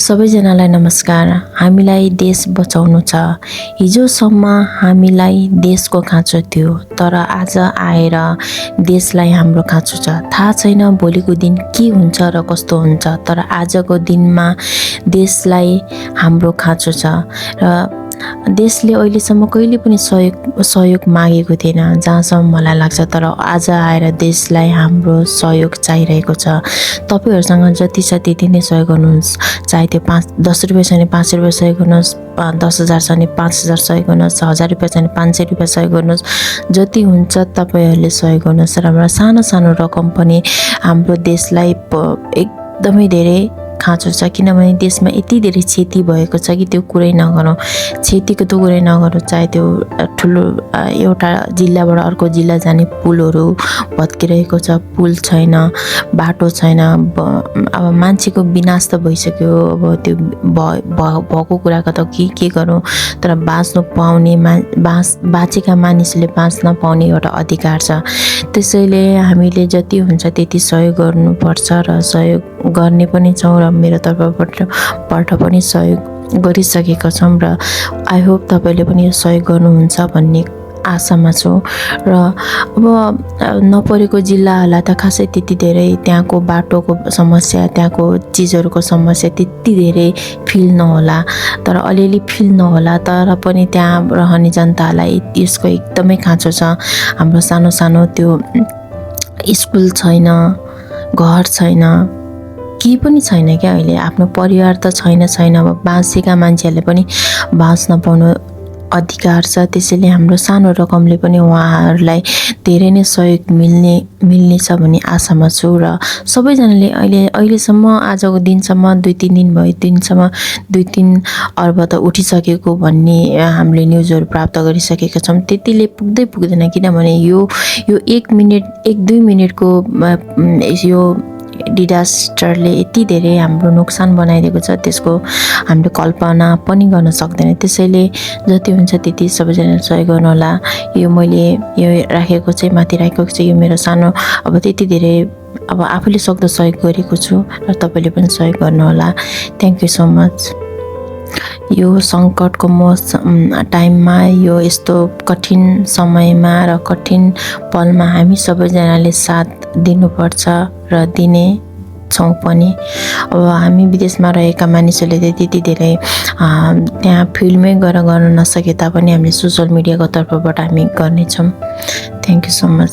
सबैजनालाई नमस्कार। हामीलाई देश बचाउनु छ। हिजोसम्म हामीलाई देशको खाँचो थियो, तर आज आएर देशलाई हाम्रो खाँचो छ। थाहा छैन भोलिको दिन के हुन्छ र कस्तो हुन्छ, तर आजको दिनमा देशलाई हाम्रो खाँचो छ र देशले अहिलेसम्म कहिले पनि सहयोग मागेको थिएन जहाँसम्म मलाई लाग्छ, तर आज आएर देशलाई हाम्रो सहयोग चाहिरहेको छ। तपाईहरुसँग जति छ त्यति नै सहयोग गर्नुहोस्। चाहे त्यो 10 रुपैयाँ छ भने 5 रुपैयाँ सहयोग गर्नुहोस्, 10,000 छ भने 5,000 सहयोग गर्नुहोस्, 1000 रुपैयाँ छ भने 500 रुपैयाँ सहयोग गर्नुहोस्। जति हुन्छ तपाईहरुले सहयोग गर्नुहोस् र हाम्रो सानो सानो रकम पनि हाम्रो देशलाई एकदमै धेरै खाँचो छ। किनभने देशमा यति धेरै क्षति भएको छ कि त्यो कुरै नगरौँ। क्षतिको त कुरै नगरौँ, चाहे त्यो ठुलो एउटा जिल्लाबाट अर्को जिल्ला जाने पुलहरू भत्किरहेको छ, पुल छैन, बाटो छैन। अब मान्छेको विनाश त भइसक्यो। अब त्यो भएको कुराको त के गरौँ, तर बाँच्नु पाउने बाँचेका मानिसले बाँच्न पाउने एउटा अधिकार छ। त्यसैले हामीले जति हुन्छ त्यति सहयोग गर्नुपर्छ र सहयोग गर्ने पनि छौँ र मेरो तर्फबाट पनि सहयोग गरिसकेका छौँ र आई होप तपाईले पनि यो सहयोग गर्नुहुन्छ भन्ने आशामा छु। र अब नपरेको जिल्लाहरूलाई त खासै त्यति धेरै त्यहाँको बाटोको समस्या, त्यहाँको चिजहरूको समस्या त्यति धेरै फिल नहोला, तर अलिअलि फिल नहोला, तर पनि त्यहाँ रहने जनतालाई यसको एकदमै खाँचो छ। हाम्रो सानो सानो त्यो स्कुल छैन, घर छैन, के पनि छैन क्या। अहिले आफ्नो परिवार त छैन, अब बाँचेका मान्छेहरूले पनि बाँच्न पाउनु अधिकार छ। त्यसैले हाम्रो सानो रकमले पनि उहाँहरूलाई धेरै नै सहयोग मिल्नेछ भन्ने आशामा छु। र सबैजनाले अहिलेसम्म आजको दिनसम्म 2-3 दिन भयो, दिनसम्म 2-3 अर्ब त उठिसकेको भन्ने हामीले न्युजहरू प्राप्त गरिसकेका छौँ। त्यतिले पुग्दैन, किनभने यो 1-2 मिनेटको यो डिजास्टरले यति धेरै हाम्रो नोक्सान बनाइदिएको छ, त्यसको हामीले कल्पना पनि गर्न सक्दैन। त्यसैले जति हुन्छ त्यति सबैजना सहयोग गर्नुहोला। यो मैले यो राखेको चाहिँ माथि राखेको चाहिँ यो मेरो सानो अब त्यति धेरै अब आफूले सक्दो सहयोग गरेको छु र तपाईले पनि सहयोग गर्नुहोला। Thank you so much. यो सङ्कटको टाइममा, यो यस्तो कठिन समयमा र कठिन पलमा हामी सबैजनाले साथ दिनुपर्छ र दिने छौँ पनि। अब हामी विदेशमा रहेका मानिसहरूले त्यति धेरै त्यहाँ फिल्डमै गर्न नसके तापनि हामीले सोसल मिडियाको तर्फबाट हामी गर्नेछौँ। Thank you so much.